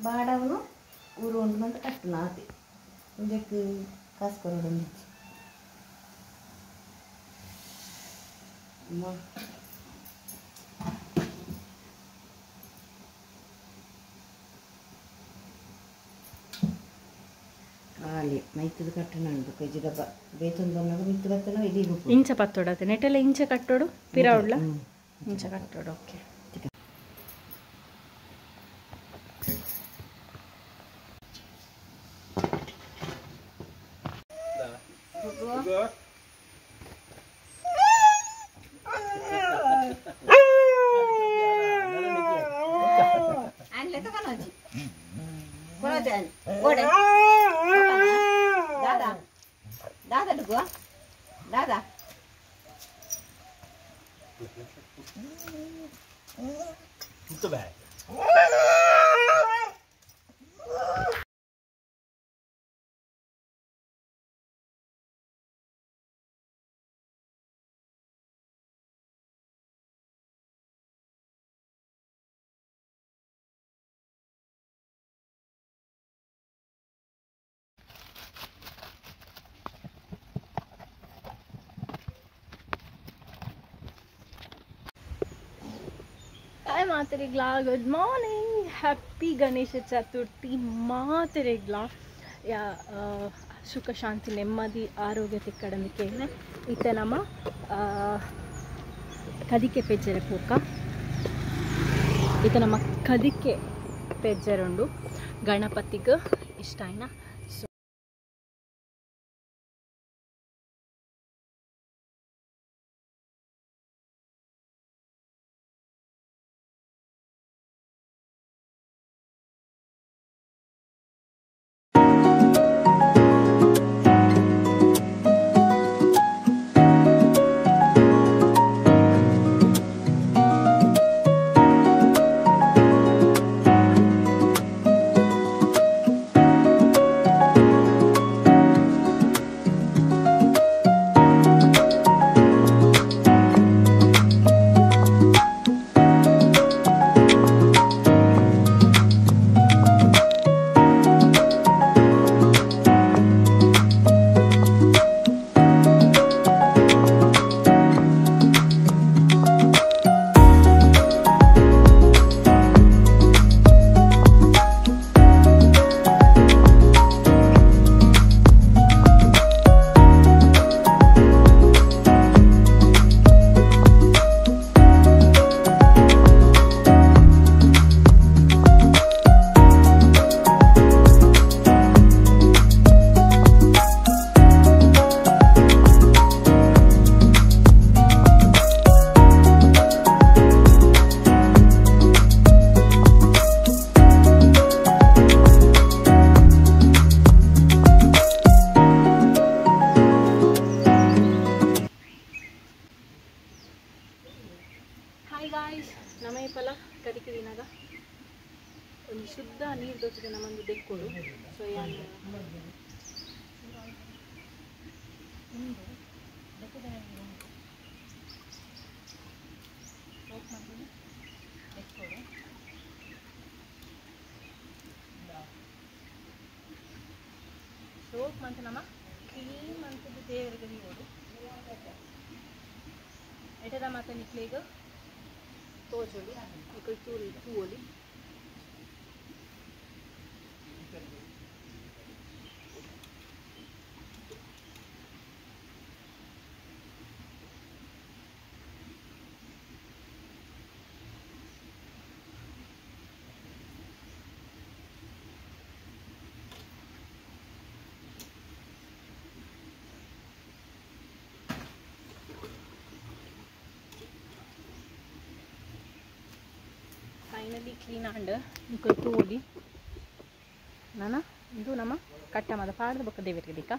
ಬಾಡವನು ಊರು ಉಂಡು ಅಂತ ಕಟ್ಟುನ ಆತೆ ಇಂದಕ್ಕೆ ಕಾಸು ಕೊರಡು ಖಾಲಿ ಮೈತದ ಕಟ್ಟಣ ಉಂಡು ಡಬ್ಬ ಬೇತೊಂದು ಬಂದಾಗ ಮಿತ್ತು ಬತ್ತನ ಇದೀಗ ಇಂಚ ಪತ್ತೋಡತ್ತೆ ನೆಟ್ಟೆಲ್ಲ ಇಂಚ ಕಟ್ಟೋಡು ಪಿರಾವುಡ್ಲ ಇಂಚ ಕಟ್ಟೋಡು. ಓಕೆ दादा डुगो दादा ಹಾಯ್ ಮಾತರಿಗ್ಲಾ, good morning, happy Ganesha Chaturthi ಮಾತರಿಗ್ಲಾ. ಯಾ ಸುಖ ಶಾಂತಿ ನೆಮ್ಮದಿ ಆರೋಗ್ಯ ತಿಕ್ಕಡಂದಿಕೆ ಇತ್ತೆ ನಮ್ಮ ಕದಿಕೆ ಪೆಜ್ಜರೆ ಪೂಕ ಇತ್ತೆ ನಮ್ಮ ಕದಿಕೆ ಪೆಜ್ಜರುಂಡು ಗಣಪತಿಗೆ ಇಷ್ಟ ಆಯ್ನ. ಸೊ ನಮೈಪಲ ಕದಿಕೆ ದಿನಾಗ ಒಂದು ಶುದ್ಧ ನೀರು ದೋಚಿದ ನಮ್ಮೊಂದು ದೆಕ್ಕೋಡು. ಸೊ ಯಾನು ದೆಕ್ಕೋಡು ಸೋಪ್ ಮಂತ ನಮ್ಮ ಕ್ಲೀನ್ ಮಂತದ್ದು ದೇವರಿಗೆ ನೀವೋಡು ಎಟದ ಮಾತ ನಿಕ್ಲೇಗ ತೋಜೋಲಿ ನಿಕಲ್ ತೂಲಿ ತೂವಲಿ. ಫೈನಲಿ ಕ್ಲೀನ್ ಆಂಡ್ ನಿಕಲ್ ತೂವಲಿ ನಾನ ಇದು ನಮ್ಮ ಕಟ್ಟ ಮದ ಪಾಡ್ದ ಬೊಕ್ಕ ದೇವರಿಗೆ ದಿಕ್ಕ.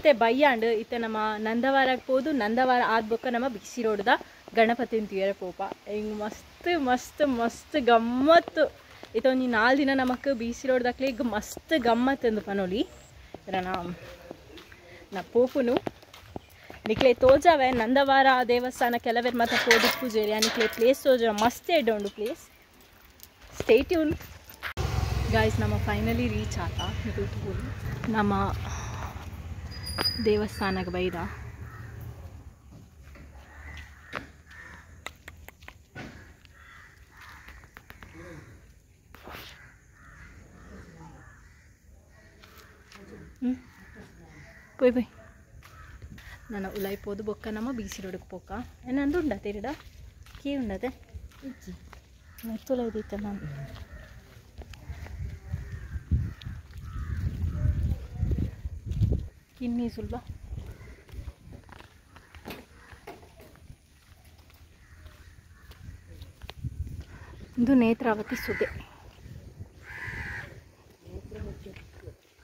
ಇತ್ತೆ ಬಯ್ಯಾಂಡ್ ಇತ್ತೆ ನಮ್ಮ ನಂದವಾರಕ್ಕೆ ಪೋದು ನಂದವಾರ ಆದ್ಬೊಕ್ಕ ನಮ್ಮ ಬಿಸಿ ರೋಡ್ದ ಗಣಪತಿನ ತೀರ ಪೋಪ ಹಿಂಗೆ ಮಸ್ತ್ ಮಸ್ತ್ ಮಸ್ತ್ ಗಮ್ಮತ್ತು ಇತ್ತ ಒಂಜಿ 4 ದಿನ ನಮಕ್ ಬಿ ಸಿ ರೋಡ್ದಕ್ಲೆ ಈಗ ಮಸ್ತ್ ಗಮ್ಮತ್ತು ಅಂದು ಪನೋಲಿ ನಾ ಪೋಪುನು ನಿಕ್ಲೆ ತೋಜಾವೆ ನಂದವಾರ ದೇವಸ್ಥಾನ ಕೆಲವೇರು ಮಾತ ಪೋದು ಪೂಜೆರಿ ನಿಕ್ಲೆ ಪ್ಲೇಸ್ ತೋಜ ಮಸ್ತ್ ಎಡ್ಡೆ ಉಂಡು ಪ್ಲೇಸ್. Stay tune guys. ನಮ್ಮ ಫೈನಲಿ ರೀಚ್ ಆತ ನಮ್ಮ ದೇವಸ್ಥಾನಕ್ಕೆ ಬೈದ. ಪೋಯ್ ಪೋಯ್ ನಾನು ಉಲಾಯಿ ಪೋದು ಬೊಕ್ಕ ನಮ್ಮ ಬಿ ಸಿ ರೋಡ್ಗೆ ಪೋಕ ನಂದು ಉಂಡ ತೆರಿಡ ಕೀ ಉಂಡತೆ ಮೆತ್ತುಲ ಇದ್ದಿತ್ತ ನಾನು ಕಿನ್ನಿ ಸುಲ್ಬ ಇದು ನೇತ್ರಾವತಿ ಸುದೆ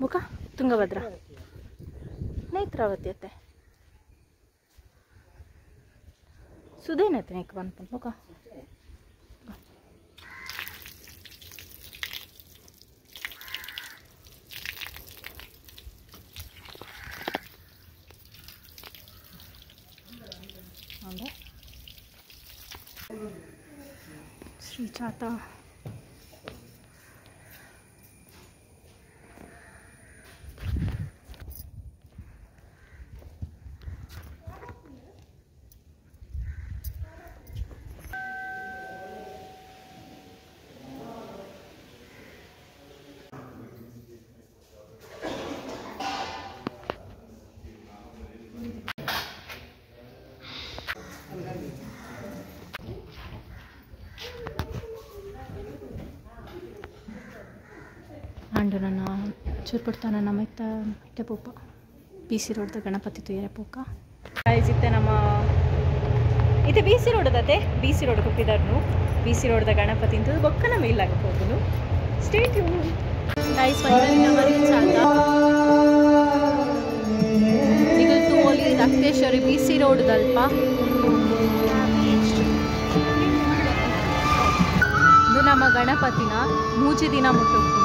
ಮುಖ ತುಂಗಭದ್ರ ನೇತ್ರಾವತಿ ಅತ್ತೆ ಸುದೇನತ್ತೆ ನೆಕ್ ಬಂದ್ಪು ಮುಖ ಶ್ರೀ ಚಾತ ಅಂಡು ನನ್ನ ಚೂರ್ಪಡ್ತಾನ ನಮ್ಮ ಇತ್ತ ಇಟ್ಟೆ ಪೋಪ ಬಿ ಸಿ ರೋಡ್ದ ಗಣಪತಿ ತುಯ್ಯರೆ ಪೋಕ ಇತ್ತೆ ನಮ್ಮ ಇತ್ತೆ ಬಿ ಸಿ ರೋಡ್ದತೆ ಬಿ ಸಿ ರೋಡ್ ಕೊಪ್ಪಿದಾರ್ನು ಬಿ ಸಿ ರೋಡ್ದ ಗಣಪತಿ ಅಂತ ಬೊಕ್ಕ ನಮ್ಮ ಇಲ್ಲಾಗ ಹೋಗುನು. Stay tune guys. ಫೈನಲಿ ನಮ್ಮ ರೀಚ್ ಆತ ಈಗ ತೋಲಿ ರಕ್ತೇಶ್ವರಿ ಬಿ ಸಿ ರೋಡ್ದಲ್ಪ. ಇದು ನಮ್ಮ ಗಣಪತಿನ ಮೂಜಿ ದಿನ ಮುಟ್ಟುಕೊಂಡು